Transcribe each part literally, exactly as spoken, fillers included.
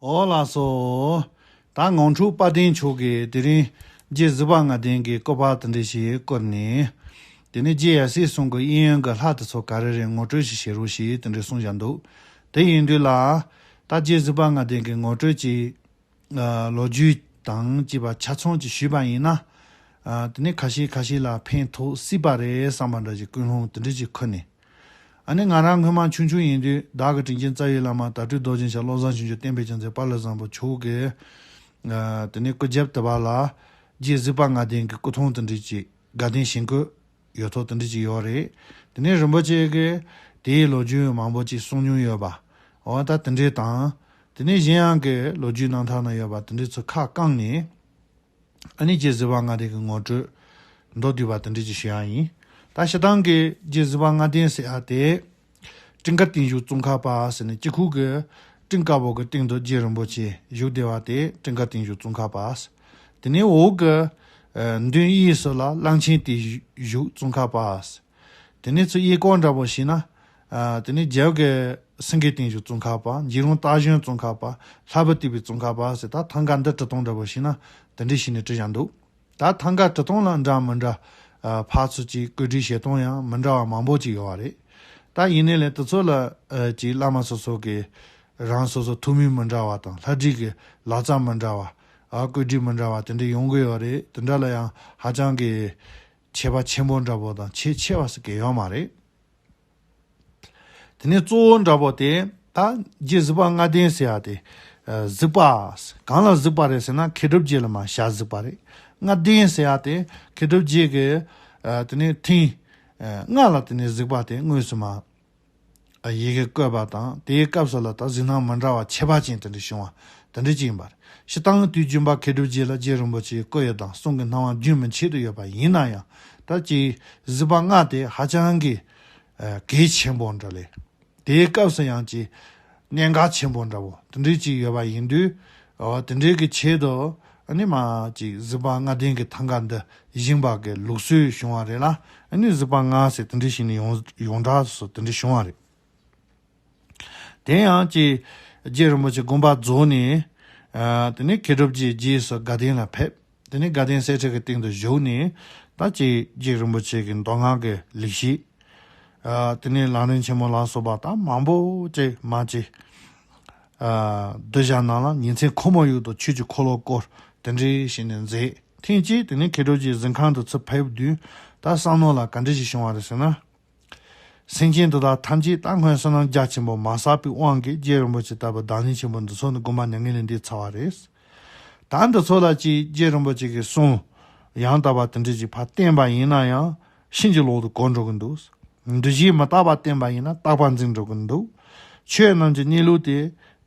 ཨོ་ལགས་སོ། ད་ངང་ཕྲུག་དཔལ་ལྡན་མཆོག་གིས་དེ་རིང་རྗེ་གཟིགས་པ་ལྔ་ལྡན་གྱི་སྐུ་པར་དེ་འདྲ་ཞིག་བསྐུར་ནས། དེ་ནས་རྗེ་ཡབ་སྲས་གསུམ་གྱི་གཡས་གཡོན་གྱི་ལྷ་དེ་ཚོ་ག་རེ་རེད་ངོ་སྤྲོད་ཞིག་བྱེད་རོགས་ཞེས་དེ་འདྲ་གསུངས་བཞག་འདུག་དེ་ཡིན་དུས་ལ། ད་རྗེ་གཟིགས་པ་ལྔ་ལྡན་གྱི་ངོ་སྤྲོད་ཀྱི་ཨ་ལོ་རྒྱུས་དང་བཅས་པ་ཆ་ཚང་ཅིག་ཞུས་པ་ཡིན་ན། ཨ་དེ་ནས་ཁ་ཤས་ཁ་ཤས་ལ་ཕན་ཐོགས་སྲིད་པ་རེད་བསམ་པ་འདྲ་ཞིག་ཀུན་སློང་དེ་འདྲ་ཞིག་འཁུར་ནས། ཨ་ནི་ང་རང་སྔོན་མ་ཆུང་ཆུང་ཡིན་དུས་བདག་གི་དྲིན་ཅན་རྩ་བའི་བླ་མ་དྭགས་སྤྲུལ་རྡོ་རྗེ་འཆང་བློ་བཟང་ཆོས་འབྱོར་བསྟན་པའི་རྒྱལ་མཚན་དཔལ་ལེགས་བཟང་པོ་མཆོག་གིས། ཨ་དེ་ནས་སྐུ་རྒྱབ་དེ་པ་ལ་རྗེ་གཟིགས་པ་ལྔ་ལྡན་གྱི་སྐུ་ཐང་དེ་འདྲ་ཅིག་དགའ་ལྡན་ཞིང་བཀོད་ཡོད་ཐོག་དེ་འདྲ་ཅིག་ཡོད་རེད། དེ་ནས་རིན་པོ་ཆེ་གིས་དེའི་ལོ་རྒྱུས་མང་པོ་ཅིག་གསུང་མྱོང་ཡོད་པ། འོ་ད་དེ་འདྲ་དང་། དེ་ནས་གཞན་ཡང་གི་ལོ་རྒྱུས་རྣམ་ཐར་ན་ཡོད་པ་དེ་འདྲ་ཚོ་ཁ་བསྐངས་ནས། ཨ་ནི་རྗེ་གཟིགས་པ་ལྔ་ལྡན་གྱི་ངོ་སྤྲོད་མདོར་བསྡུས་པ་དེ་འདྲ་ཅིག་ཞུ་ཡ་ཡིན། ད་སྤྱིར་བཏང་གི་རྗེ་གཟིགས་པ་ལྔ་ལྡན་ཟེར་ཡ་དེ། སྤྲིན་དཀར་སྟེང་བཞུགས་ཙོང་ཁ་པ་ཟེར་ནས་སྤྱི་ཁུག་གི་སྤྲིན་དཀར་པོ་གི་སྟེང་དུ་རྗེ་རིན་པོ་ཆེ་བཞུགས་བསྡད་པ་དེ་སྤྲིན་དཀར་སྟེང་བཞུགས་ཙོང་ཁ་པ། དེ་ནས་འོག་གི་ཨ་མདུན་གཡས་སུ་ལ་གླང་ཆེན་སྟེང་བཞུགས་ཙོང་ཁ་པ། དེ་ནས་ཚུར་གཡས་སྐོར་འདྲ་པོ་ཞིག་ན། ཨ་དེ་ནས་རྒྱབ་ཀྱི་སེང་གེ་སྟེང་བཞུགས་ཙོང་ཁ་པ། འཇིགས་རུང་སྟག་ཞོན་ཙོང་ཁ་པ། ལྷ་བུ་བཏེགས་པའི་ཙོང་ཁ་པ་ཟེར་ད་ཐང་ག་འདི་བྲིས་སྟངས་འདྲ་པོ་ཞིག་ན་དེ་འདྲ་ཞིག་ནས་བྲིས་བཞག་འདུག་ད་ཐང་ག་བྲིས་སྟངས་ལ་འདྲ་མི་འདྲ། ཨ་ཕར་ཚུར་གྱི་བཀོད་སྒྲིག་བྱེད་སྟངས་ཡང་མི་འདྲ་བ་མང་པོ་ཅིག་ཡོད་པ་རེད། ད་ཡིན་ནའི་ལས་དེ་ཚོ་ལ་ཨ་ཅིག་བླ་མ་སོ་སོ་གི་རང་སོ་སོ་ཐུགས་སྨོན་མི་འདྲ་བ་དང་ལྷ་བྲིས་ཀྱི་ལག་རྩལ་མི་འདྲ་བ། ཨ་བཀོད་སྒྲིག་མི་འདྲ་བ་དེ་འདྲ་ཡོང་གི་ཡོད་རེད། དེ་འདྲ་ལ་ཡང་ཧ་ཅང་གི་ཁྱད་པར་ཆེན་པོ་འདྲ་པོ་དང་ཁྱད་ཆེ་བ་ཟེར་གི་ཡོད་མ་རེད། དེ་ནས་གཙོ་བོ་འདྲ་པོ་དེ་ད་རྗེ་གཟིགས་པ་ལྔ་ལྡན་ཟེར་ཡ་དེ། ཨ་གཟིགས་པ། གང་ལ་གཟིགས་པ་རེད་ཟེར་ན་མཁས་གྲུབ་རྗེ་ལ་མར་ཞལ་གཟིགས་པ་རེད། ལྔ་ལྡན་ཟེར་ཡ་དེ་མཁས་གྲུབ་རྗེ་གི་ཨ་དེ་ནས་ཐེངས་ཨ་ལྔ་ལ་དེ་ནས་གཟིགས་པ་དེ་དངོས་སུ་མར་ཨ་ཡི་གེ་བཀོད་པ་དང་དེའི་སྐབས་སུ་ལ་ད་གཟིགས་སྣང་མི་འདྲ་བ་ཁྱད་པར་ཅན་དེ་འདྲ་བྱུང་བ་དེ་འདྲ་ཅིག་ཡིན་པ་རེད། སྤྱིར་བཏང་དུས་རྒྱུན་པ་མཁས་གྲུབ་རྗེ་ལ་རྗེ་རིན་པོ་ཆེའི་སྐུ་ཡི་དང་གསུང་གི་སྣང་བ་རྒྱུན་མི་ཆད་དུ་ཡོད་པ་ཡིན་ན་ཡང་ད་ཅིག་གཟིགས་པ་ལྔ་དེ་ཧ་ཅང་གི་ཨ་གལ་ཆེན་པོ་འདྲ་ལས། དེའི་སྐབས་སུ་ཡང་ཅིག་གནད་འགག་ཆེན་པོ་འདྲ་བོ་དེ་འདྲའི་ཅིག་ཡོད་པ་ཡིན་དུས། འོ་དེ་འདྲའི་གི་ཆེད་དུ་ཨ་ནི་མར་ཅིག་གཟིགས་པ་ལྔ་ལྡན་གྱི་ཐང་ག་འདི་བཞེངས་པ་གི་ལུགས་སྲོལ་བྱུང་བ་རེད་ལ། ཨ་ནི་གཟིགས་པ་ལྔ་ཟེར་དེ་འདྲ་ཞིག་ནས་ཡོངས་ཡོངས་གྲགས་སུ་དེ་འདྲ་བྱུང་བ་རེད། དེ་ཡང་ཅིག་རྗེ་རིན་པོ་ཆེ་དགོངས་པ་རྫོགས་ནས། ཨ་དེ་ནས་མཁས་གྲུབ་རྗེ་རྗེས་སུ་དགའ་ལྡན་ལ་ཕེབས། དེ་ནས་དགའ་ལྡན་གསེར་ཁྲི་གི་སྟེང་དུ་བཞུགས་ནས་ད་ཅིག་རྗེ་རིན་པོ་ཆེ་གི་མདོ་སྔགས་ཀྱི་ལེགས་བཤད། ཨ་དེ་ནས་ལམ་རིམ་ཆེན་མོ་ལ་སོགས་པ་དང་མང་པོ་ཅིག་མར་ཅིག་ཨ་གདུལ་བྱ་རྣམས་ལ་ཉིན་མཚན་ཁོ་མོ་ཡུག་ཏུ་ཆོས་ཀྱི་འཁོར་ལོ་བསྐོར་དེ་འདྲའི་བྱས་ནས་མཛད། ཐེངས་གཅིག་དེ་ནས་མཁས་གྲུབ་རྗེ་གཟིམ་ཁང་དུ་ཚུར་ཕེབས་དུས་ད་བསམ་མནོ་ལ་ག་འདྲ་ཞིག་བྱུང་བ་རེད་ཟེར་ན། སེམས་ཅན་དེ་དག་ཐམས་ཅད་ད་སྔོན་བསོད་ནམས་རྒྱ་ཆེན་པོ་མ་བསགས་པའི་དབང་གིས་རྗེ་རིན་པོ་ཆེ་ལྟ་བུ་བདག་ཉིད་ཆེན་པོ་འདི་ཚོ་ནི་དགོངས་པ་མྱ་ངན་ལས་འདས་ཚར་བ་རེད། ད་འདི་ཚོ་ལ་ཅིག་རྗེ་རིན་པོ་ཆེ་གི་གསུང་ཡང་དག་པ་དེ་འདྲ་ཅིག་ཕར་བསྟན་པ་ཡིན་ན་ཡང་ཕྱིན་ཅི་ལོག་ཏུ་གོ་འགྲོ་གི་འདུག་འདུ་བྱེད་མི་རྟག་པ་བསྟན་པ་ཡིན་ན་རྟག་པ་འཛིན་འགྲོ་གི་འདུག་ཆོས་རྣམས་ཀྱི་གནས་ལུགས་དེ་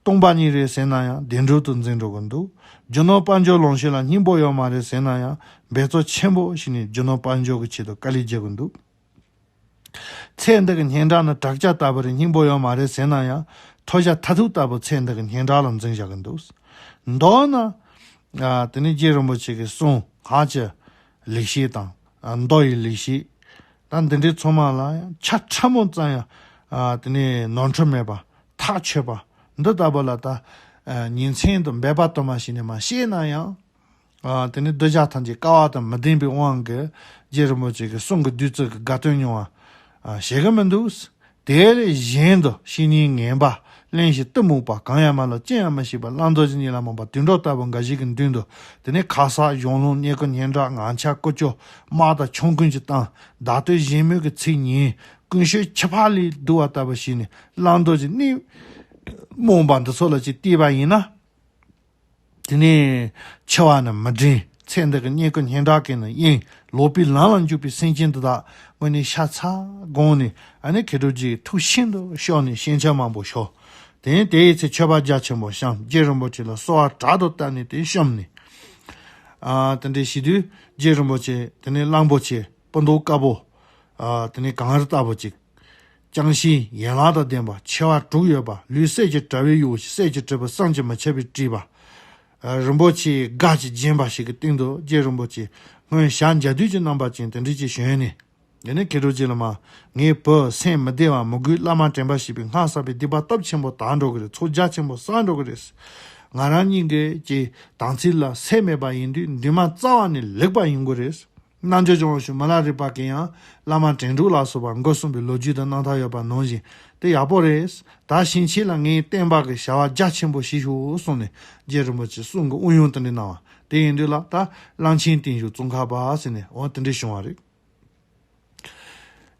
སྟོང་པ་ཉིད་རེད་ཟེར་ན་ཡང་བདེན་གྲུབ་ཏུ་འཛིན་འགྲོ་གི་འདུག་རྒྱུ་ནོར་དཔལ་འབྱོར་ལོངས་སྤྱོད་ལ་སྙིང་པོ་ཡོད་མ་རེད་ཟེར་ན་ཡང་འབད་རྩོལ་ཆེན་པོ་ཞིག་ནས་རྒྱུ་ནོར་དཔལ་འབྱོར་གྱི་ཆེད་དུ་དཀའ་ལས་རྒྱག་གི་འདུག་ཚེ་འདི་གི་སྙན་གྲགས་ནི་བྲག་ཅ་ལྟ་བུ་རེད། སྙིང་པོ་ཡོད་མ་རེད་ཟེར་ན་ཡང་ཐོས་རྒྱ་མཐར་ཐུག་ལྟ་བུ་ཚེ་འདི་གི་སྙན་གྲགས་ལ་འཛིན་བཞག་གི་འདུག་མདོར་ན། ཨ་དེ་ནས་རྗེ་རིན་པོ་ཆེ་གི་གསུང་སྔགས་ཀྱི་ལེགས་བཤད་དང་། ཨ་མདོ་ཡི་ལེགས་བཤད། ད་འདི་འདྲའི་ཚང་མ་ལ་ཡང་ཆ་ཕྲ་མོ་ཙམ་ཡང་ཨ་དེ་ནས་ནོར་འཁྲུལ་མེད་པ་ཐག་ཆོད་པ་འདི་ལྟ་བུ་ལ་ད་ཨ་ཉིན་མཚན་དུ་འབད་པ་དུ་མ་བྱས་ནས་མར་བཤད་ན་ཡང་། ཨ་དེ་ནས་གདུལ་བྱ་ཐམས་ཅད་སྐལ་བ་དང་མི་ལྡན་པའི་དབང་གིས་རྗེ་རིན་པོ་ཆེ་གི་གསུང་གི་བདུད་རྩི་གི་དགའ་སྟོན་མྱོང་བ་ཨ་བྱེད་གི་མི་འདུག་དེ་ལས་གཞན་དུ་བཤེས་གཉེན་ངན་པ་གླེན་ཞིང་གཏི་མུག་པ་གང་ཡང་མ་ལབ་ཅི་ཡང་མི་ཤེས་པ་བླང་དོར་གྱི་གཉིད་ལ་མོངས་པ་དུད་འགྲོ་ལྟ་བུ་འགའ་ཞིག་གི་མདུན་དུ་དེ་ནས་ཁ་གསག་གཞུང་ལུགས་བསྙེན་བཀུར་སྙན་གྲགས་ངག་འཁྱལ་ཀུ་ཅོ་དམག་དང་ཆང་ཀུན་གྱི་གཏམ་བརྡ་སྤྲོད་གཞན་སྨོད་ཀྱི་ཚིག་ཉན་ཀུན་སྤྱོད་ཁྱད་པར་ལས་སྡུག་པ་ལྟ་བུ་ཞིག་ནས་བླང་དོར་གྱི་གཉིད་མོངས་པ་འདི་ཚོ་ལ་ཅིག་བལྟས་པ་ཡིན་ན། དེ་ནས་འཆི་བ་ནི་མི་འབྲིང་། ཚེ་འདི་གི་བསྙེན་བཀུར་སྙན་གྲགས་ཀྱིས་ནི་གཡེངས། ལོག་པའི་ལམ་ལ་འཇུག་པའི་སེམས་ཅན་འདི་དག་དངོས་གནས་ཤ་ཚ་དགོངས་ནས་ཨ་ནི་མཁས་གྲུབ་རྗེའི་ཐུགས་ཤིན་ཏུ་ཤོར་ནས་ཞེན་ཆགས་མང་པོ་ཤོར། དེ་ནས་དེའི་ཚེ་མཆོད་པ་རྒྱ་ཆེན་པོ་བཤམས། རྗེ་རིན་པོ་ཆེ་ལ་གསོལ་བ་དྲག་ཏུ་བཏབ་ནས་དེ་བཤམས་ནས། ཨ་དེ་འདྲའི་བྱེད་དུས་རྗེ་རིན་པོ་ཆེ་དེ་ནས་གླང་པོ་ཆེ་སྤུ་མདོག་དཀར་པོ། ཨ་དེ་ནས་གངས་རི་ལྟ་བུ་ཅིག་ཅང་ཤེས་ཡན་ལག་དང་ལྡན་པ་མཆེ་བ་དྲུག་ཡོད་པ་ལུས་གསེར་གྱི་དྲ་བས་གཡོགས་ཤིང་གསེར་གྱི་དྲིལ་བུ་བསམ་གྱིས་མི་ཁྱབ་པས་དཀྲིས་པ། རིན་པོ་ཆེའི་སྒ་ཅིག་བརྒྱན་པ་ཞིག་གི་སྟེང་དུ་རྗེ་རིན་པོ་ཆེ་སྔོན་ཞག་བརྒྱ་དུས་ཀྱི་རྣམ་པ་ཅན་དེ་འདྲ་ཅིག་བྱོན་ནས། དེ་ནས་མཁས་གྲུབ་རྗེ་ལ་མར་ངའི་བུ་སེམས་མི་བདེ་བ་མི་དགོས་བླ་མ་དྲན་པ་ཞེས་པའི་སྔགས་བསགས་པའི་སྡིག་པ་སྟོབས་ཆེན་པོ་དག་འགྲོ་གི་རེད། ཚོགས་རྒྱ་ཆེན་པོ་བསགས་འགྲོ་གི་རེད། ང་རང་གཉིས་ཀྱི་ཀྱི་དམ་ཚིག་ལ་ཟད་མེད་པ་ཡིན་དུས་འདུན་མ་རྩ་བ་ནས་ལེགས་པ་ཡིན་དགོས་རེད། རྣལ་འབྱོར་སྦྱོང་བ་ཞུ་མི་ལ་རས་པ་གིས་ཡང་བླ་མ་དྲན་དྲུག་ལ་སོགས་པ་མགོ་གསུམ་པའི་ལོ་རྒྱུས་དང་རྣམ་ཐར་ཡོད་པ་ནང་བཞིན་དེ་ཡག་པོ་རེད། ད་ཕྱིན་ཆད་ལ་ངའི་བསྟན་པ་གི་བྱ་བ་རྒྱ་ཆེན་པོ་བྱེད་ཤོག་གསུངས་ནས་རྗེ་རིན་པོ་ཆེ་གསུང་གི་དབུ་ཡོན་དེ་འདྲ་གནང་བ་དེ་ཡིན་དུས་ལ། ད་གླང་ཆེན་བརྟན་བཞུགས་ཙོང་ཁ་པ་ཟེར་ནས་འོ་དེ་འདྲ་བྱུང་བ་རེད།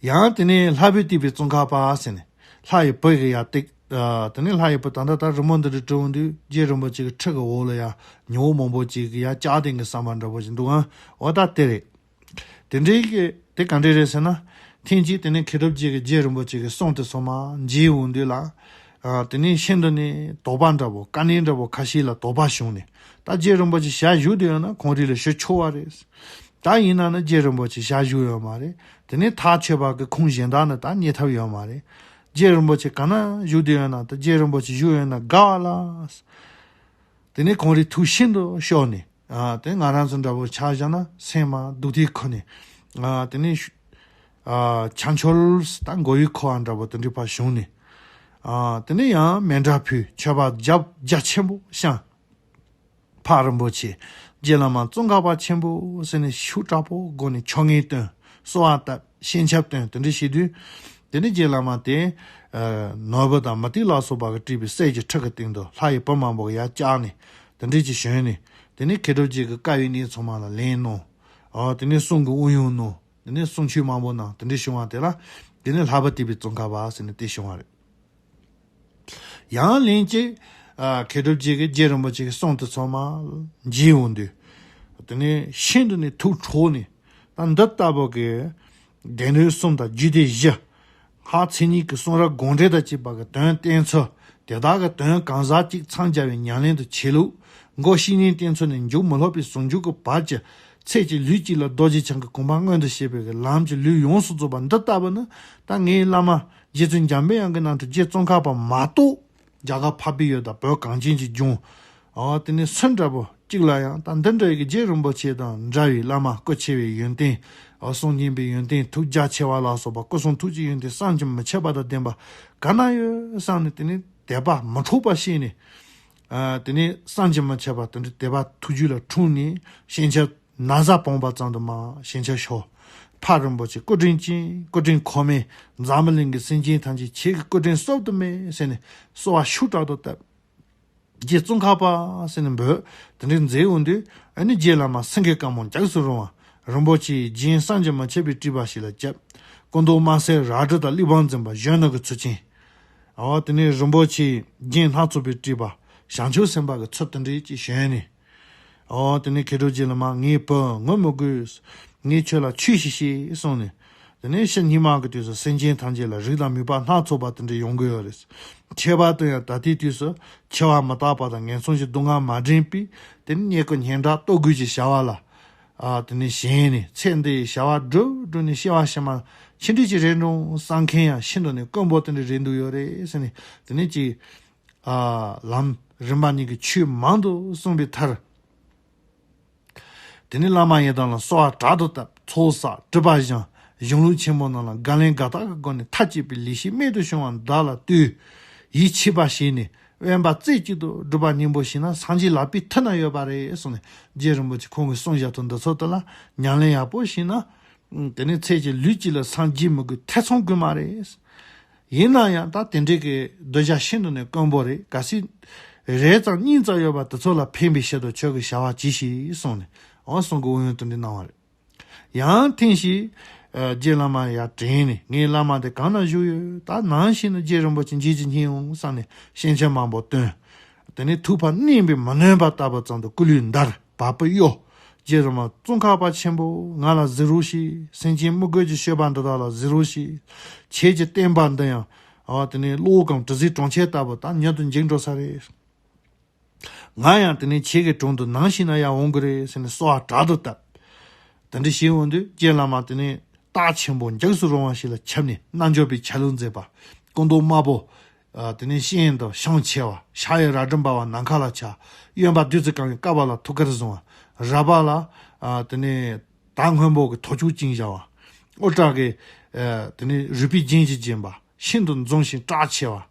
ཡང་དེ་ནས་ལྷ་བུ་སྟེགས་པའི་ཙོང་ཁ་པ་ཟེར་ནས་ལྷ་ཡི་བུ་གི་ཡར་བཏེགས། ཨ། དེ་ནས་ལྷ་ཡི་བུ་ད་ལྟ་ད་རི་མོ་འདི་འདྲ་བྲིས་འོང་དུས་རྗེ་རིན་པོ་ཆེ་གི་ཁྲི་གི་འོག་ལ་ཡར་ཉི་འོད་མང་པོ་ཅིག་གི་ཡར་ལྕགས་སྟེང་གི་བསམ་པ་འདྲ་པོ་ཞིག་འདུག་ཨང་། འོ་ད་དེ་རེད། དེ་འདྲའི་གི་དེ་ག་འདྲ་རེད་ཟེར་ན། ཐེངས་གཅིག་དེ་ནས་མཁས་གྲུབ་རྗེ་གི་རྗེ་རིན་པོ་ཆེ་གི་གསུང་དེ་ཚང་མ་མཇལ་འོང་དུས་ལ། ཨ། དེ་ནས་ཤིན་ཏུ་ནས་དོགས་པ་འདྲ་པོ་དཀའ་གནད་འདྲ་པོ་ཁ་ཤས་ལ་དོགས་པ་བྱུང་ནས། ད་རྗེ་རིན་པོ་ཆེ་ཞལ་བཞུགས་བསྡད་ཡོད་ན་ཁོང་རང་ལ་ཞུ་ཆོག་པ་རེད། ད་ཡིན་ན་ནི་རྗེ་རིན་པོ་ཆེ་ཞལ་བཞུགས་ཡོད་མ་རེད། དེ་ནས་ཐག་ཆོད་པ་གི་ཁུངས་གཞན་དག་ནི་ད་རྙེད་ཐབས་ཡོད་མ་རེད། རྗེ་རིན་པོ་ཆེ་ག་ན་བཞུགས་བསྡད་ཡོད་ན་ད་རྗེ་རིན་པོ་ཆེ་བཞུགས་ཡོད་ན་དགའ་བ་ལ། དེ་ནས་ཁོང་རང་ཐུགས་ཤིན་ཏུ་ཤོར་ནས། ཨ། དེ་ང་རང་ཚོ་འདྲ་པོ་ཆ་བཞག་ན་སེམས་མ་སྡུག་ཐིག་ཁུར་ནས། ཨ། དེ་ནས་ཤུ། ཨ། ཆ་འཆོལ་ད་མགོ་ཡུ་འཁོར་བ་འདྲ་པོ་དེ་འདྲ་ཕར་བྱུང་ནས། ཨ། དེ་ནས་ཡང་མཎྜལ་ཕུལ། མཆོད་པ་རྒྱ་རྒྱ་ཆེན་པོ་བཤམས། འཕགས་རིན་པོ་ཆེ་རྗེ་བླ་མ་ཙོང་ཁ་པ་ཆེན་པོ་ཟེར་ནས་ཤུགས་དྲག་པོ་སྒོ་ནས་ཕྱག་འགྱེད་བཏོན། གསོལ་བ་བཏབ། སྤྱན་ཆབ་བཏོན། དེ་འདྲ་བྱེད་དུས། དེ་ནས་རྗེ་བླ་མ་དེ། ཨ། ནོར་བུ་དང་མུ་ཏིག་ལ་སོགས་པ་གིས་བྲིས་པའི་གསེར་གྱི་ཁྲི་གི་སྟེང་དུ་ལྷ་ཡི་བུ་མང་པོ་གིས་ཡར་བཅར་ནས་དེ་འདྲ་ཅིག་བྱོན་ནས། དེ་ནས་མཁས་གྲུབ་རྗེ་གི་བཀའ་ཡི་གནས་ཚང་མ་ལ་ལན་གནང་། ཨ། དེ་ནས་གསུང་གི་དབུ་ཡོན་གནང་། དེ་ནས་གསུང་ཆོས་མང་པོ་གནང་། དེ་འདྲ་བྱུང་བ་དེ་ལ་དེ་ནས་ལྷ་བུ་སྟེགས་པའི་ཙོང་ཁ་པ་ཟེར་ནས་དེ་བྱུང་བ་རེད། ཡང་ལན་གཅིག་ཨ། མཁས་གྲུབ་རྗེ་གིས་རྗེ་རིན་པོ་ཆེ་གི་གསུང་དེ་ཚང་མ་མཇལ་འོང་དུས། དེ་ནས་ཤིན་ཏུ་ནས་ཐུགས་ཁྲོ་ནས། ད་འདི་ལྟ་བུ་གི་སྡེ་སྣོད་གསུམ་དང་རྒྱུད་སྡེ་བཞི། སྔགས་མཚན་ཉིད་ཀྱི་གསུང་རབ་དགོངས་འགྲེལ་དང་བཅས་པ་གི་དོན་བསྟན་ཚུལ། དེ་དག་གི་དོན་གང་ཟག་གཅིག་མཚམས་སྦྱར་བའི་ཉམས་ལེན་དུ་བྱེད་ལུགས། མགོ་བཤེས་གཉེན་བསྟེན་ཚུལ་ནས་མཇུག་མི་སློབ་པའི་ཟུང་འཇུག་གི་བར་གྱི་ཚེ་གཅིག་ལུས་གཅིག་ལ་རྡོ་རྗེ་འཆང་གི་གོ་འཕང་མངོན་དུ་བྱེད་པའི་ལམ་གྱི་ལུས་ཡོངས་སུ་རྫོགས་པ་འདི་ལྟ་བུ་ནི། ད་ངའི་བླ་མ་རྗེ་བཙུན་འཇམ་པའི་དབྱངས་ཀྱི་རྣམ་འཕྲུལ་རྗེ་ཙོང་ཁ་པ་མ་གཏོགས། རྒྱ་གར་འཕགས་པའི་ཡུལ་དང་བོད་གངས་ཅན་གྱི་ལྗོངས། ཨོ། དེ་ནས་སུ་འདྲ་པོ་གཅིག་ལ་ཡང་ད་འདི་འདྲ་ཡི་གི་རྗེ་རིན་པོ་ཆེ་དང་འདྲ་བའི་བླ་མ་སྐུ་ཆེ་བའི་ཡོན་ཏན། ཨོ། གསུང་སྙན་པའི་ཡོན་ཏན། ཐུགས་རྒྱ་ཆེ་བ་ལ་སོགས་པ་སྐུ་གསུང་ཐུགས་ཀྱི་ཡོན་ཏན་བསམ་གྱིས་མི་ཁྱབ་པ་དང་ལྡན་པ་ག་ན་ཡོད་བསམ་ནས། དེ་ནས་དད་པ་མི་འཕྲོག་པ་བྱས་ནས། ཨ། དེ་ནས་བསམ་གྱིས་མི་ཁྱབ་པ་དེ་འདྲའི་དད་པ་ཐུགས་རྒྱུད་ལ་འཁྲུངས་ནས། སྤྱན་ཆབ་ན་བཟའ་སྤངས་པ་ཙམ་དུ་མ། སྤྱན་ཆབ་ཤོར། འཕགས་རིན་པོ་ཆེ་སྐུ་དྲིན་ཅན། སྐུ་དྲིན་ཁོམ་མེད། འཛམ་བུ་གླིང་གི་སེམས་ཅན་ཐམས་ཅད་ཁྱེད་ཀྱི་སྐུ་དྲིན་གསོབ་ཏུ་མེད་ཟེར་ནས་གསོལ་བ་ཤུགས་དྲག་ཏུ་བཏབ། རྗེ་ཙོང་ཁ་པ་ཟེར་ནས་འབོད། དེ་འདྲའི་མཛད་འོང་དུས། ཨ་ནི་རྗེ་བླ་མ་སེང་གེ་དཀར་མོ་རྒྱལ་སྲས་རོལ་དབང་རིན་པོ་ཆེའི་རྒྱན་བསམ་གྱིས་མི་ཁྱབ་པའི་བྲིས་པ་ཞིག་ལ་བརྒྱབ། སྐུ་མདོག་དམར་སེར་རལ་གྲི་དང་གླེགས་བམ་འཛིན་པ་གཞོན་ནུ་གི་ཚུལ་ཅན། ཨོ། དེ་ནས་རིན་པོ་ཆེའི་རྒྱན་སྣ་ཚོགས་པའི་བྲིས་པ་བྱང་ཆུབ་སེམས་དཔའ་གི་ཚུལ་དེ་འདྲའི་ཅིག་བྱོན་ནས། ཨོ། དེ་ནས་མཁས་གྲུབ་རྗེ་བླ་མ་ངའི་བུ་ངུ་མི་དགོས། ངས་ཁྱོད་ལ་ཆོས་ཤིག་བཤད་གསུངས་ནས། དེ་ནས་ཕྱི་སྙིགས་མ་གི་དུས་སུ་སེམས་ཅན་ཐམས་ཅད་ལ་རིགས་དང་མོས་པ་སྣ་ཚོགས་པ་དེ་འདྲ་ཡོང་གི་ཡོད་རེད། ཁྱད་པར་དུ་ཡང་ད་ལྟའི་དུས་སུ་འཆི་བ་མི་རྟག་པ་དང་ངན་སོང་གི་སྡུག་བསྔལ་མ་དྲན་པས། དེ་ནས་རྙེད་བཀུར་སྙན་གྲགས་གཏོར་དགོས་ཀྱི་བྱ་བ་ལ། ཨ། དེ་ནས་ཞེན་ནས་ཚེ་འདིའི་བྱ་བ་སྒྲུབ་སྒྲུབ་ནས་སྐྱེ་བ་ཕྱི་མ་ཅི་འདྲ་ཅིག་རེད་འགྲོ་བསམ་མཁན་ཡང་ཤིན་ཏུ་ནས་དཀོན་པོ་དེ་འདྲ་རེད་འདུག་ཡོད་རེད་ཟེར་ནས། དེ་ནས་ཅིག་ཨ། ལམ་རིམ་པ་གཉིས་ཀྱི་ཆོས་མང་དུ་གསུངས་པའི་མཐར། དེ་ནས་བླ་མ་ཡི་དམ་ལ་གསོལ་བ་དྲག་ཏུ་བཏབ། ཚོགས་བསགས། སྒྲུབ་པ་སྦྱངས། གཞུང་ལུགས་ཆེན་མོ་རྣམས་ལ་དགག་ལན་དགག་རྟགས་ཀྱི་སྒོ་ནས་མཐའ་གཅིག་པའི་ལེགས་བཤད་རྨད་དུ་བྱུང་བ་བདག་ལ་བསྟོད། ཡིད་ཆེས་པ་བྱས་ནས་དབེན་པ་རྩེ་གཅིག་ཏུ་སྒྲུབ་པ་སྙིང་པོ་བྱས་ན་སངས་རྒྱས་ལག་པའི་མཐིལ་ན་ཡོད་པ་རེད་གསུངས་ནས། རྗེ་རིན་པོ་ཆེ་ཁོང་གི་གསུང་བཞག་ཐོག་འདི་ཚོ་དེ་ལ་ཉམས་ལེན་ཡག་པོ་བྱས་ན། དེ་ནས་ཚེ་གཅིག་ལུས་གཅིག་ལ་སངས་རྒྱས་མི་དགོས། ཐེ་ཚོམ་དགོས་མ་རེད། ཡིན་ན་ཡང་ད་དེ་འདྲའི་གི་གདུལ་བྱ་ཤིན་ཏུ་ནས་དཀོན་པོ་རེད། གལ་སྲིད་རེ་ཙམ་གཉིས་ཙམ་ཡོད་པ་དེ་ཚོ་ལ་ཕན་པའི་ཕྱིར་དུ་ཁྱོད་ཀྱིས་བྱ་བ་གྱིས་ཤིག་གསུངས་ནས། འོ། གསུང་གི་དབུ་ཡོན་དེ་འདྲ་གནང་བ་རེད། ཡང་ཐེངས་ཤིག་ཨ། རྗེ་བླ་མ་ཡར་དྲན་ནས། ངའི་བླ་མ་དེ་གང་ན་བཞུགས་ཡོད། ད་ནམ་ཞིག་ན་རྗེ་རིན་པོ་ཆེ་མཇལ་རྒྱུ་རྙེད་འོང་བསམ་ནས་སྤྱན་ཆབ་མང་པོ་བཏོན། དེ་ནས་ཐུགས་ཕར་མནན་པས་མི་ནོན་པ་ལྟ་བུ་ཙམ་དུ་སྐུ་ལུས་འདར། བ་སྤུ་གཡོ། རྗེ་བླ་མ་ཙོང་ཁ་པ་ཆེན་པོ། ང་ལ་གཟིགས་རོགས་ཞེས། སེམས་ཅན་མི་དགོས་ཀྱི་སྤྱོད་པ་འདི་དག་ལ་གཟིགས་རོགས་ཞེས། ཁྱེད་ཀྱི་བསྟན་པ་འདི་ཡང་། ཨ། དེ་ནས་གློག་གམ་དྲི་ཟའི་གྲོང་ཁྱེར་ལྟ་བུ་ད་མྱུར་དུ་འཇིག་འགྲོ་ས་རེད། ང་ཡང་དེ་ནས་ཁྱེད་ཀྱི་དྲུང་དུ་ནམ་ཞིག་ན་ཡར་འོང་གི་རེད་ཟེར་ནས་གསོལ་བ་དྲག་ཏུ་བཏབ། དེ་འདྲ་བྱས་འོང་དུས་རྗེ་བླ་མ་དེ་ནས་རྟགས་ཆེན་པོ་འཇིགས་སུ་རུང་བ་ཞིག་ལ་ཁྱབ་ནས་རྣལ་འབྱོར་པའི་ཆ་ལུགས་མཛད་པ། སྐུ་མདོག་དམར་པོ། ཨ། དེ་ནས་སྤྱན་དང་བཤང་ཆེ་བ། ཕྱག་གཡས་རལ་གྲི་འབར་བ་ནམ་མཁའ་ལ་འཕྱར། གཡོན་པ་བདུད་རྩི་གང་བའི་ཀ་པཱ་ལ་ཐུགས་ཀར་བཟུང་བ། རལ་པ་ལ། ཨ། དེ་ནས་དར་སྔོན་པོ་གི་ཐོར་ཅོག་བཅིངས་བཞག་པ། དབུ་སྐྲ་གི། ཨ། དེ་ནས་རུས་པའི་རྒྱན་གྱིས་བརྒྱན་པ། ཤིན་ཏུ་འཛུམ་ཞིང་སྐྲག་ཆེ་བ།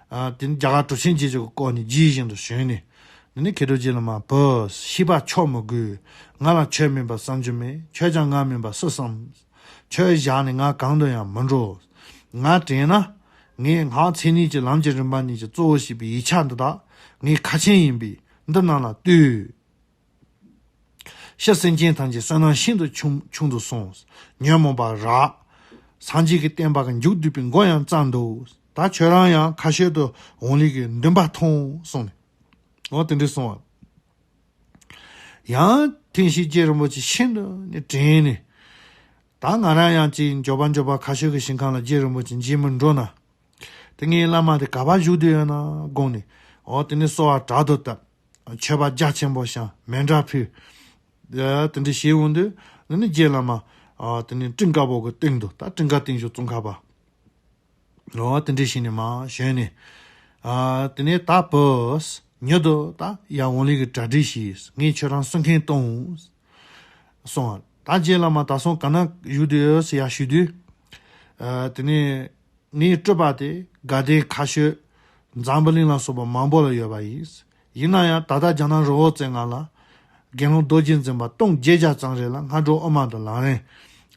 ཨ། དེ་ནས་རྒྱ་གར་གྲུབ་ཆེན་རྗེ་བཙུན་གྱི་སྐུ་ནི་རྗེ་བཞིན་དུ་བྱོན་ནས། དེ་ནས་མཁས་གྲུབ་རྗེ་བླ་མ་བུ། ཤེས་པ་ཁྱོད་མི་དགོས། ང་ལ་ཁྱོད་མིན་པ་བསམ་རྒྱུ་མེད། ཁྱོད་ཀྱང་ང་མིན་པ་སུ་བསམ། ཁྱོད་བཞག་ནས་ང་གང་དུ་ཡང་མི་འགྲོ། ང་དྲན་ན། ངས་སྔགས་མཚན་ཉིད་ཀྱི་ལམ་གྱི་རིམ་པ་གཉིས་ཀྱི་གཙོ་བོ་བྱས་པའི་ཡིག་ཆ་འདི་དག་ངའི་ཁ་ཆེམས་ཡིན་པས་འདི་རྣམས་ལ་ལྟོས། ཕྱི་སེམས་ཅན་ཐམས་ཅད་བསོད་ནམས་ཤིན་ཏུ་ཆུང་ཆུང་དུ་སོང་། ཉོན་མོངས་པ་རགས། སངས་རྒྱས་ཀྱི་བསྟན་པ་གི་མཇུག་བསྡུས་པའི་མགོ་ཡང་བརྩམས་འདུག། ད་ཁྱོད་རང་ཡང་ཁ་ཤོད་དུ་འོང་ལུགས་ཀྱི་འདུན་པ་ཐོངས་གསུངས་ནས། འོ་དེ་འདྲ་གསུངས་པ། ཡང་ཐེངས་ཤིག་རྗེ་རིན་པོ་ཆེ་ཤིན་ཏུ་ནས་དྲན་ནས། ད་ང་རང་ཡང་ཅིག་མགྱོགས་པ་མགྱོགས་པ་ཁ་ཤོད་ཀྱི་ཞིང་ཁམས་ལ་རྗེ་རིན་པོ་ཆེ་མཇལ་མི་འགྲོ་ན། དེ་ངའི་བླ་མ་དེ་ག་པར་བཞུགས་བསྡད་ཡོད་ན་དགོངས་ནས། འོ་དེ་ནས་གསོལ་བ་དྲག་ཏུ་བཏབ། མཆོད་པ་རྒྱ་ཆེན་པོ་བཤམས། མཎྜལ་ཕུལ། ཨ། དེ་འདྲ་བྱས་འོང་དུས། དེ་ནས་རྗེ་བླ་མ། ཨ། དེ་ནས་སྤྲིན་དཀར་པོ་གི་སྟེང་དུ། ད་སྤྲིན་དཀར་སྟེང་ཞུ་ཙོང་ཁ་པ། འོ་དེ་འདྲ་བྱས་ནས་མར་བྱོན་ནས། ཨ། དེ་ནས་ད་བུ། མྱུར་དུ་ད་ཡར་འོང་ལུགས་ཀྱི་གྲ་སྒྲིག་བྱས། ངས་ཁྱོད་རང་གསོལ་མཁན་གཏོང་གསུངས། ད་རྗེ་བླ་མ་ད་སོང་ག་ན་བཞུགས་བསྡད་ཡོད་ཟེར་ཡར་ཞུས་དུས། ཨ། དེ་ནས། ངའི་སྤྲུལ་པ་དེ་དགའ་ལྡན་ཁ་ཤོད། འཛམ་བུ་གླིང་ལ་སོགས་པ་མང་པོ་ལ་ཡོད་པ་ཡིན། ཡིན་ན་ཡང་ད་ལྟ་རྒྱ་ནག་རི་བོ་རྩེ་ལྔ་ལ་དགེ་སློང་རྡོ་རྗེ་འཛིན་པ་སྟོང་བརྒྱད་བརྒྱ་ཙམ་རེ་ལ་སྔ་དྲོ་དབུ་མ་དང་ལམ་རིམ།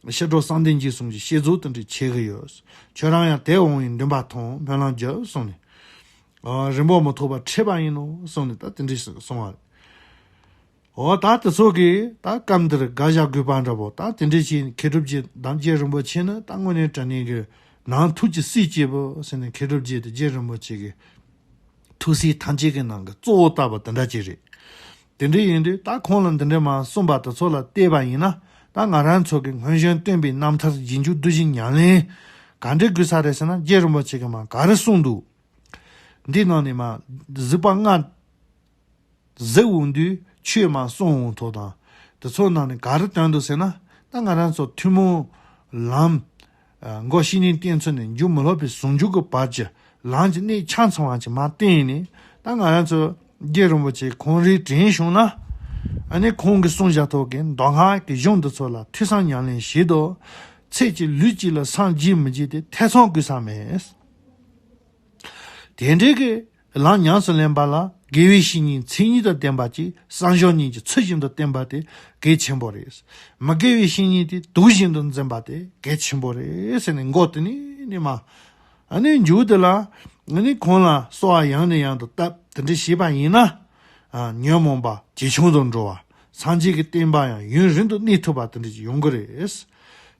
ཕྱི་དྲོ་བསམ་གཏན་འཇུག་གསུམ་གྱི་བསྐྱེད་རྫོགས་དེ་འདྲ་བྱེད་ཀྱི་ཡོད། ཁྱོད་རང་ཡང་དེར་འོང་བའི་འདུན་པ་ཐོངས། སྨོན་ལམ་རྒྱབ་གསུངས་ནས། ཨ། རིང་པོ་མི་ཐོགས་པར་ཁྲིད་པ་ཡིན་ནོ་གསུངས་ནས་ད་དེ་འདྲ་གསུངས་པ་རེད། འོ་ད་དེ་ཚོ་གིས་ད་སྐབས་འདིར་དགའ་བཞག་དགོས་པ་འདྲ་པོ། ད་དེ་འདྲ་བྱས་མཁས་གྲུབ་རྗེ་དམ་རྗེ་རིན་པོ་ཆེ་ནི་ད་དངོས་གནས་དྲང་གནས་ཀྱི་ནང་ཐུགས་ཀྱི་སྲས་སྐྱེས་བུ་ཟེར་ནས། མཁས་གྲུབ་རྗེ་དེ་རྗེ་རིན་པོ་ཆེ་གི་ཐུགས་སྲས་ཐམས་ཅད་ཀྱི་ནང་གི་གཙོ་བོ་ལྟ་བུ་དེ་འདྲ་ཅིག་རེད། དེ་འདྲ་ཡིན་དུས་ད་ཁོང་ལ་འདི་འདྲ་མར་གསུངས་པ་དེ་ཚོ་ལ་བལྟས་པ་ཡིན་ན། ད་ང་རང་ཚོ་གི་སྔོན་བྱོན་སྟོན་པའི་རྣམ་ཐར་རྗེས་འཇུག་བསྡུ་བཞིའི་ཉམས་ལེན་ག་འདྲ་དགོས་ས་རེད་ཟེར་ན། རྗེ་རིན་པོ་ཆེ་གིས་མར་ག་རེ་གསུངས་འདུག། འདི་ནང་ནས་མར་གཟིགས་པ་ལྔ། གཟིགས་འོང་དུས་ཆོས་མར་གསུངས་འོང་ཐོག་དང་། དེ་ཚོ་ནང་ནས་ག་རེ་སྟོན་འདུག་ཟེར་ན། ད་ང་རང་ཚོ་ཐུན་མོང་ལམ། ཨ། མགོ་བཤེས་གཉེན་བསྟེན་ཚུལ་ནས་མཇུག་མི་སློབ་པའི་ཟུང་འཇུག་གི་བར་གྱི་ལམ་གྱི་གནད་ཆ་ཚང་བ་ཅིག་མར་བསྟན་ནས། ད་ང་རང་ཚོ་རྗེ་རིན་པོ་ཆེ་ཁོང་རའི་དྲན་བྱུང་ན། ཨ་ནི་ཁོང་གིས་གསུངས་བཞག་ཐོག་གི་མདོ་སྔགས་ཀྱི་གཞུང་འདི་ཚོ་ལ་ཐོས་བསམ་ཉམས་ལེན་བྱེད་དོ། ཚེ་གཅིག་ལུས་གཅིག་ལ་སངས་རྒྱས་མི་རྒྱས་ཏེ་ཐེ་ཚོམ་དགོས་ས་མེད། དེ་འདྲའི་གི་ལམ་ཉམས་སུ་ལེན་པ་ལ་དགེ་བའི་བཤེས་གཉེན་མཚན་ཉིད་དང་ལྡན་པ་ཅིག་བསམ་སྦྱོར་གཉིས་ཀྱི་ཚུལ་བཞིན་དུ་བསྟེན་པ་དེ་གལ་ཆེན་པོ་རེད། མི་དགེ་བའི་བཤེས་གཉེན་དེ་དུག་བཞིན་དུ་འཛིན་པ་དེ་གལ་ཆེན་པོ་རེད་ཟེར་ནས། མགོ་དེ་ནས་ནས་མར། ཨ་ནི་མཇུག་དེ་ལ། ཨ་ནི་ཁོང་ལ་གསོལ་བ་ཡང་ནས་ཡང་དུ་བཏབ། དེ་འདྲ་བྱས་པ་ཡིན་ན། ཨ། ཉོན་མོངས་པ་ཇེ་ཆུང་དུ་འགྲོ་བ། སངས་རྒྱས་ཀྱི་བསྟན་པ་ཡང་ཡུན་རིང་དུ་གནས་ཐུབ་པ་དེ་འདྲ་ཅིག་ཡོང་གི་རེད།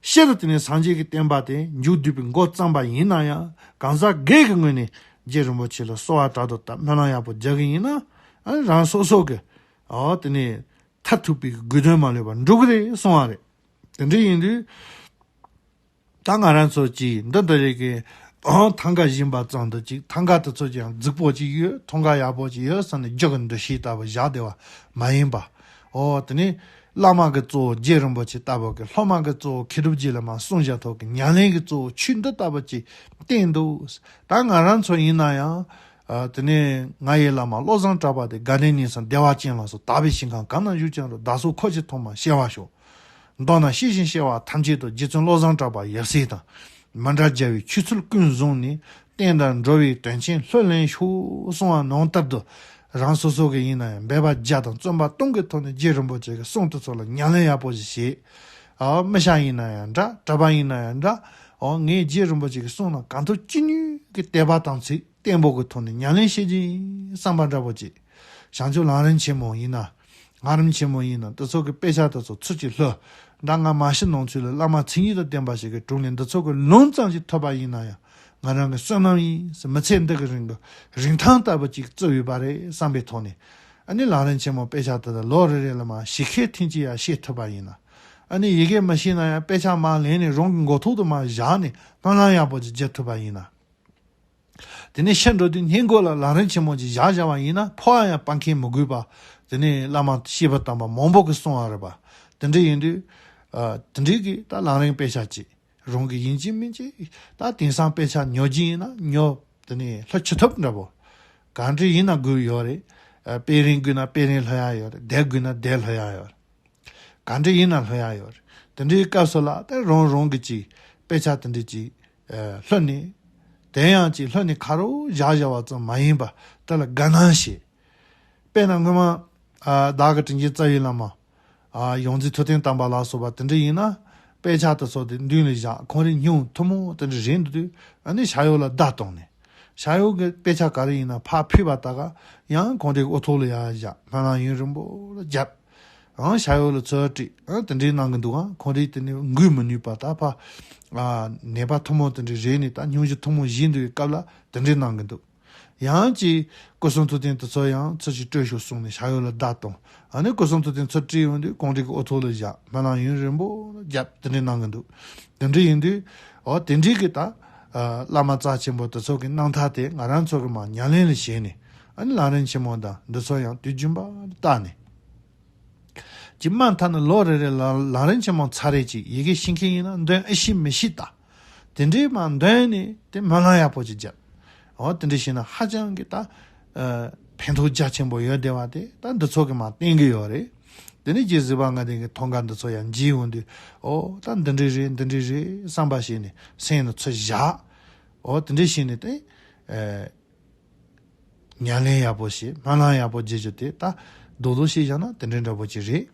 སྤྱིར་དེ་ནས་སངས་རྒྱས་ཀྱི་བསྟན་པ་དེ་མཇུག་བསྡུས་པའི་མགོ་བརྩམས་པ་ཡིན་ན་ཡང་། གང་ཟག་སྒེར་གྱི་ངོས་ནས་རྗེ་རིན་པོ་ཆེ་ལ་གསོལ་བ་དྲག་ཏུ་བཏབ། སྨོན་ལམ་ཡག་པོ་རྒྱག་གི་ཡིན་ན། ཨ། རང་སོ་སོ་གི། ཨོ། དེ་ནས་མཐར་ཐུག་པའི་དགོས་དོན་མ་ལུས་པར་འགྲོ་གི་རེད་གསུངས་པ་རེད། དེ་འདྲ་ཡིན་དུས། ད་ང་རང་ཚོ་གཅིག་འདི་འདི་རེད་གི། ཨང་། ཐང་ག་བཞིན་པ་ཙམ་དུ་གཅིག། ཐང་ག་དེ་ཚོ་ཀྱང་རྫིག་པོ་གཅིག་ཡོད། ཐང་ག་ཡག་པོ་གཅིག་ཡོད་བསམ་ནས་རྒྱུ་གི་འདུ་ཤེས་ལྟ་བུ་བཞག་བསྡད་པ་མ་ཡིན་པ། ཨོ། དེ་ནས་བླ་མ་གི་གཙོ་བོ་རྗེ་རིན་པོ་ཆེ་ལྟ་བུ་གི། སློབ་མ་གི་གཙོ་བོ་མཁས་གྲུབ་རྗེ་བླ་མ་གསུངས་བཞག་ཐོག་གི་ཉམས་ལེན་གྱི་གཙོ་བོ་ཆོས་འདི་ལྟ་བུ་གཅིག་བསྟེན་འདུག། ད་ང་རང་ཚོ་ཡིན་ན་ཡང་། ཨ། དེ་ནས་ང་ཡི་བླ་མ་བློ་བཟང་གྲགས་པ་དེ་དགའ་ལྡན་ནས་སམ་བདེ་བ་ཅན་ལ་སོགས་དག་པའི་ཞིང་ཁམས་གང་ན་བཞུགས་ཀྱང་རུང་། བདག་སོགས་འཁོར་བཅས་ཐོག་མར་སྐྱེ་བར་ཤོག། མདོར་ན་སྐྱེ་ཞིང་སྐྱེ་བ་ཐམས་ཅད་དུ་རྗེ་བཙུན་བློ་བཟང་གྲགས་པ་ཡབ་སྲས་དང་མི་འབྲལ་རྒྱལ་བའི་ཆོས་ཚུལ་ཀུན་བཟུང་ནས་བསྟན་དང་འགྲོ་བའི་དོན་ཆེན་ལྷུར་ལེན་ཤོག་གསུངས་པ་ནང་ལྟར་དུ། རང་སོ་སོ་གི་ཡིན་ན་ཡང་འབད་པ་བརྒྱ་དང་བརྩོན་པ་སྟོང་གི་ཐོག་ནས་རྗེ་རིན་པོ་ཆེ་གི་གསུང་དེ་ཚོ་ལ་ཉམས་ལེན་ཡག་པོ་ཞིག་བྱེད། ཨ། མི་ཤ་ཡིན་ན་ཡང་འདྲ། གྲྭ་པ་ཡིན་ན་ཡང་འདྲ། ཨོ། ངས་རྗེ་རིན་པོ་ཆེ་གི་གསུང་ལ་གང་ཐུབ་ཅི་ནུས་ཀྱི་དད་པ་དམ་ཚིག་བརྟན་པོ་གི་ཐོག་ནས་ཉམས་ལེན་བྱེད་ཀྱི་ཡིན་བསམ་པ་འདྲ་པོ་ཅིག། བྱང་ཆུབ་ལམ་རིམ་ཆེན་མོ་ཡིན་ན། སྔགས་རིམ་ཆེན་མོ་ཡིན་ན། དེ་ཚོ་གི་དཔེ་ཆ་དེ་ཚོ་ཚུར་ཅིག་ལྷོད། ད་ང་མ་ཤི་ནང་ཚུད་ལ་བླ་མ་མཚན་ཉིད་དང་ལྡན་པ་ཞིག་གི་དྲུང་ནས་འདི་ཚོ་གི་ལུང་ཙམ་ཞིག་ཐོབ་པ་ཡིན་ན་ཡང་། ང་རང་གི་བསོད་ནམས་ཡིན་ཟེར། མི་ཚེ་འདི་གི་རིང་གི་རིན་ཐང་ལྟ་བུ་ཅིག་བརྩི་ཡོད་པ་རེད་བསམ་པའི་ཐོག་ནས། ཨ་ནི་ལམ་རིམ་ཆེན་མོ་དཔེ་ཆ་དེ་དག་ལོ་རེ་རེ་ལ་མར་ཞིབ་ཤེས་ཐེངས་གཅིག་ཡང་ཤེས་ཐུབ་པ་ཡིན་ན། ཨ་ནི་ཡི་གེ་མི་ཤེས་ན་ཡང་དཔེ་ཆ་མར་ལེན་ནས་རང་གི་མགོ་ཐོག་ཏུ་མར་བཞག་ནས་སྨོན་ལམ་ཡག་པོ་ཅིག་རྒྱག་ཐུབ་པ་ཡིན་ན། དེ་ནས་ཤི་འགྲོ་དུས་སྙིང་མགོ་ལ་ལམ་རིམ་ཆེན་མོ་ཅིག་བཞག་བཞག་པ་ཡིན་ན། ཕོ་བ་ཡང་སྤར་མཁན་མི་དགོས་པ། དེ་ནས་བླ་མ་སྐྱེས་བུ་དམ་པ་མང་པོ་གིས་གསུངས་པ་རེད་པ། དེ་འདྲ་ཡིན་དུས། ཨ། དེ་འདྲའི་གི་ད་ལམ་རིམ་དཔེ་ཆ་ཅིག། རང་གི་ཡིན་གཅིག་མིན་གཅིག། ད་དེང་སང་དཔེ་ཆ་ཉོ་རྒྱུ་ཡིན་ན་ཉོ། དེ་ནས་ལྷོད་ཆི་ཐུབ་འདྲ་པོ། གང་འདྲ་ཡིན་ན་དགོས་ཡོད་རེད། ཨ། དཔེ་རིང་དགོས་ན་དཔེ་རིང་ལྷོད་ཡ་ཡོད་རེད། བདེ་དགོས་ན་བདེ་ལྷོད་ཡ་ཡོད་རེད། གང་འདྲ་ཡིན་ན་ལྷོད་ཡ་ཡོད་རེད། དེ་འདྲའི་སྐབས་སུ་ལ་དེ་རང་རང་གི་ཅིག་དཔེ་ཆ་དེ་འདྲ་ཅིག། ཨ། ལྷོད་ནས། དེ་ཡང་ཅིག་ལྷོད་ནས་ཁ་རོག་བཞག་བཞག་པ་ཙམ་མ་ཡིན་པ། དེ་ལ་དགའ་སྣང་བྱེད། དཔེར་ན་སྔོན་མ་ཨ་བདག་གི་དྲིན་ཅན་རྩ་བའི་བླ་མ། ཨ་ཡོངས་འཛིན་ཐུབ་བསྟན་དམ་པ་ལ་སོགས་པ་དེ་འདྲ་ཡིན་ན། དཔེ་ཆ་དེ་ཚོ་དེ་མདུན་ལ་བཞག་ཁོང་རའི་སྙུང་ཐུན་མོང་དེ་འདྲ་རེད་འདུག་དུས། ཨ་ནི་ཤ་ཡོག་ལ་བརྡ་གཏོང་ནས། ཤ་ཡོག་གི་དཔེ་ཆ་ག་རེ་ཡིན་ན་ཕར་ཕུད་པ་ད་ག་ཡང་ཁོང་རའི་འོ་ཐོག་ལ་ཡར་བཞག་སྨོན་ལམ་ཡུན་རིང་པོ་ལ་བརྒྱབ། ཨང་ཤ་ཡོག་ལ་ཚུར་དཀྲིས། ཨང་དེ་འདྲའི་གནང་གི་འདུག་ཨང་ཁོང་རའི་དེ་ནི་འགུལ་མི་ནུས་པ་ད་ཕར། ཨ་ནད་པ་ཐུན་མོང་དེ་འདྲའི་རེད་ནས་ད་སྙུང་གཞི་ཐུན་མོང་བཞེས་འདུག་པའི་སྐབས་ལ་དེ་འདྲའི་གནང་གི་འདུག་ཡང་ཅིག་སྐུ་གསུང་ཐུགས་རྟེན་དེ་ཚོ་ཡང་ཚུར་ཅིག་སྤྲོད་ཤོག་གསུངས་ནས་ཤ་ཡོག་ལ་བརྡ་གཏོང་། ཨ་ནི་སྐུ་གསུང་ཐུགས་རྟེན་ཚུར་དཀྲིས་ཡོང་དུས་ཁོང་རའི་གི་འོ་ཐོག་ལ་བཞག་སྨོན་ལམ་ཡུན་རིང་པོ་བརྒྱབ་དེ་འདྲའི་གནང་གི་འདུག་དེ་འདྲ་ཡིན་དུས། འོ་དེ་འདྲའི་གི་ད་ཨ་བླ་མ་རྩ་ཆེན་པོ་དེ་ཚོ་གི་རྣམ་ཐར་དེ་ང་རང་ཚོ་གི་མར་ཉམས་ལེན་ལ་བྱས་ནས། ཨ་ནི་ལམ་རིམ་ཆེན་མོ་དང་འདི་ཚོ་ཡང་དུས་རྒྱུན་པར་བལྟས་ནས། ཀྱི་མ་མཐའ་ན་ལོ་རེ་རེ་ལ་ལམ་རིམ་ཆེན་མོ་ཚར་རེ་ཅིག་ཡི་གེ་ཤེས་མཁན་ཡིན་ན་འདོན་ཨེ་ཤེས་མི་ཤེས་ད། དེ་འདྲའི་མ་འདོན་ནས་དེ་སྨོན་ལམ་ཡག་པོ་ཅིག་བརྒྱབ། འོ་དེ་འདྲ་བྱས་ན་ཧ་ཅང་གི་ད། ཨ་ཕན་ཐོགས་རྒྱ་ཆེན་པོ་ཡོད་བསྡད་པ་དེ་ད་འདི་ཚོ་གི་མར་བསྟན་གི་ཡོད་རེད། དེ་ནས་རྗེ་བཟང་པོ་ལྔ་ལྡན་གི་ཐང་ག་འདི་ཚོ་ཡང་མཇལ་ཡོང་དུས། འོ་ད་འདི་འདྲ་རེད་འདི་འདྲ་རེད་བསམ་པ་བྱས་ནས་སེམས་ནང་ཚུར་བཞག་འོ་དེ་འདྲ་བྱས་ནས་དེ། ཨ། ཉམས་ལེན་ཡག་པོ་བྱེད། སྨོན་ལམ་ཡག་པོ་བརྒྱབ་རྒྱུ་དེ་ད་རྡོག་རྡོག་བྱས་བཞག་ན་དེ་འདྲ་འདྲ་པོ་ཅིག་རེད།